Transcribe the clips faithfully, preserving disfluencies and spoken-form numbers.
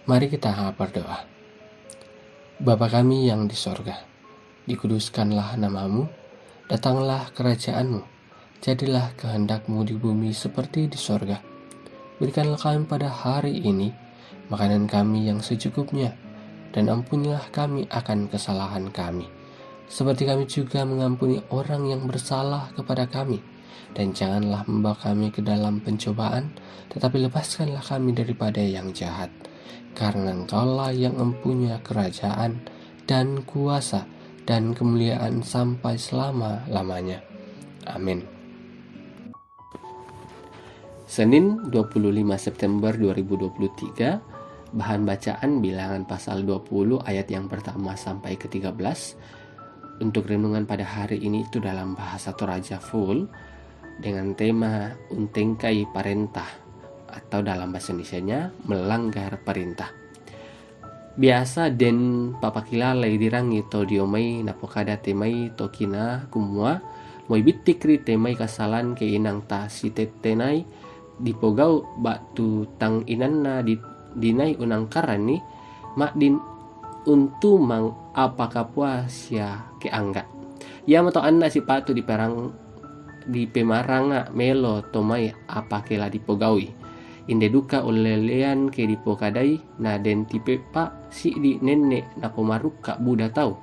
Mari kita berdoa. Bapa kami yang di sorga, dikuduskanlah namamu, datanglah kerajaanmu, jadilah kehendakmu di bumi seperti di sorga. Berikanlah kami pada hari ini makanan kami yang secukupnya, dan ampunilah kami akan kesalahan kami, seperti kami juga mengampuni orang yang bersalah kepada kami. Dan janganlah membawa kami ke dalam pencobaan, tetapi lepaskanlah kami daripada yang jahat. Karena Engkaulah yang mempunyai kerajaan dan kuasa dan kemuliaan sampai selama-lamanya. Amin. Senin, dua puluh lima September dua ribu dua puluh tiga. Bahan bacaan Bilangan pasal dua puluh ayat yang pertama sampai ke tiga belas. Untuk renungan pada hari ini itu dalam bahasa Toraja full dengan tema Untengkai Parentah, atau dalam bahasa Indonesianya melanggar perintah. Biasa den papakilala i dirangi to dio mai napokada te mai to kina kumua, moi bittik ri te mai kasalan ke inangta si tettenai dipogau ba'tu tang inanna di, dinai unangkarani, ma'din untumang apa kapua sia keangga. Iamoto anna sipatu diperang, dipemaranga melo to mai apa ke la dipogaui. Inde duka ullelean ke dipokadai, na den tipeppa siddi nenne napomarukka buda tau.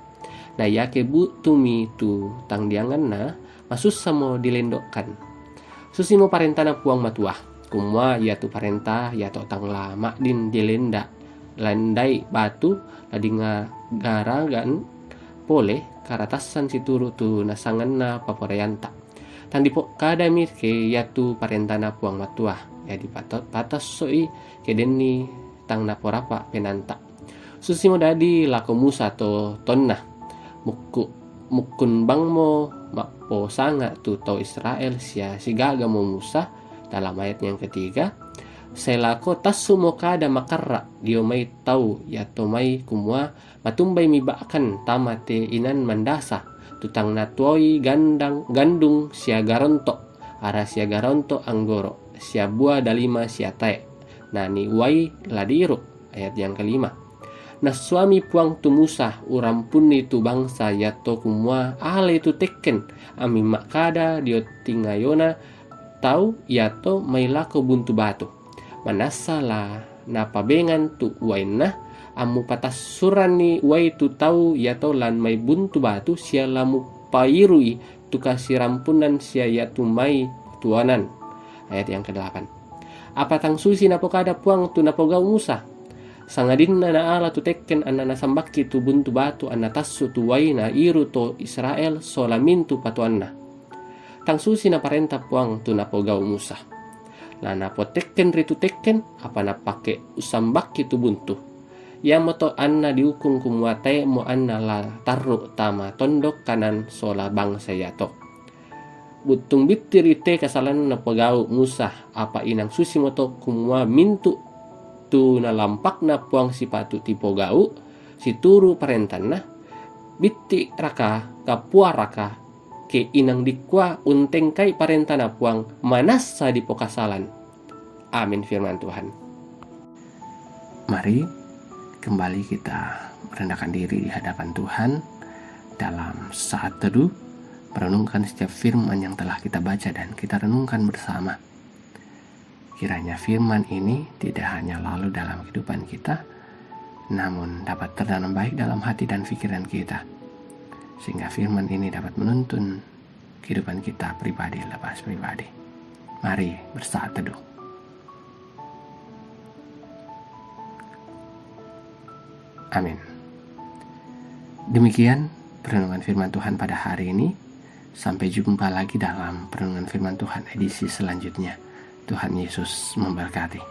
Na iake bu'tumi tu tangdianganna, masussamo dilendokkan. Susimo parentana Puang Matua, kumua iatu parenta iato tang la ma'din dilenda, landai batu la dingagaragan pole karatassan situru tu nasanganna paporeanta. Tang dipokkadami ke iatu parentana Puang Matua, ia dipato-, patassoi ke denni tang naporapa penanta. Susimo dadi lako Musa to tonna. Mukku-, mukkun bangmo mapposanga tu tau Israel sia sigagamo Musa, dalam ayat yang ketiga, selako tassumo kada makarra dio mai tau iato mai kumua, matumbai mi ba'kan tama te inan mandasa, tu tang natuoi gandang, gandung sia garonto, ara sia garonto anggoro, sia bua dalima sia tae, nani uai la diiru. Ayat yang kelima. Nassuami Puang tu Musa urampunni tu bangsa iato kumua, alai tu tekken, ami makkada dio tingayona tau iato mai lako buntu batu. Manassa la napabengan tu uainna, ammu patassuranni uai tu tau iato lan mai buntu batu sia la mupairui tu kasirampunnan sia iatu mai tuanan. Ayat yang kedelapan. Apa tang susi napokada Puang tu napogau Musa? Sangadinna naala tu tekken anna nasambakki tu buntu batu anna tassu tu uai na iru to Israel sola mintu patuanna. Tang susi naparenta Puang tu napogau Musa. La napotekken ritu tekken, apa napake usambakki tu buntu. Iamoto anna diukung kumua tae'mo anna la tarru tama tondok Kanaan sola bangsa iato. Buttung bittiri te kasalan napogau Musa, apa inang susimoto kumua mintu tu nalampakna Puang sipatu tipogau, situru parentanna, bitti raka, kapua raka, ke inang dikua untengkai parentana Puang manassa dipokasalan. Amin firman Tuhan. Mari kembali kita merendahkan diri di hadapan Tuhan dalam saat teduh, merenungkan setiap firman yang telah kita baca dan kita renungkan bersama. Kiranya firman ini tidak hanya lalu dalam kehidupan kita, namun dapat tertanam baik dalam hati dan pikiran kita, sehingga firman ini dapat menuntun kehidupan kita pribadi lepas pribadi. Mari bersaat teduh. Amin. Demikian perenungan firman Tuhan pada hari ini. Sampai jumpa lagi dalam perenungan firman Tuhan edisi selanjutnya. Tuhan Yesus memberkati.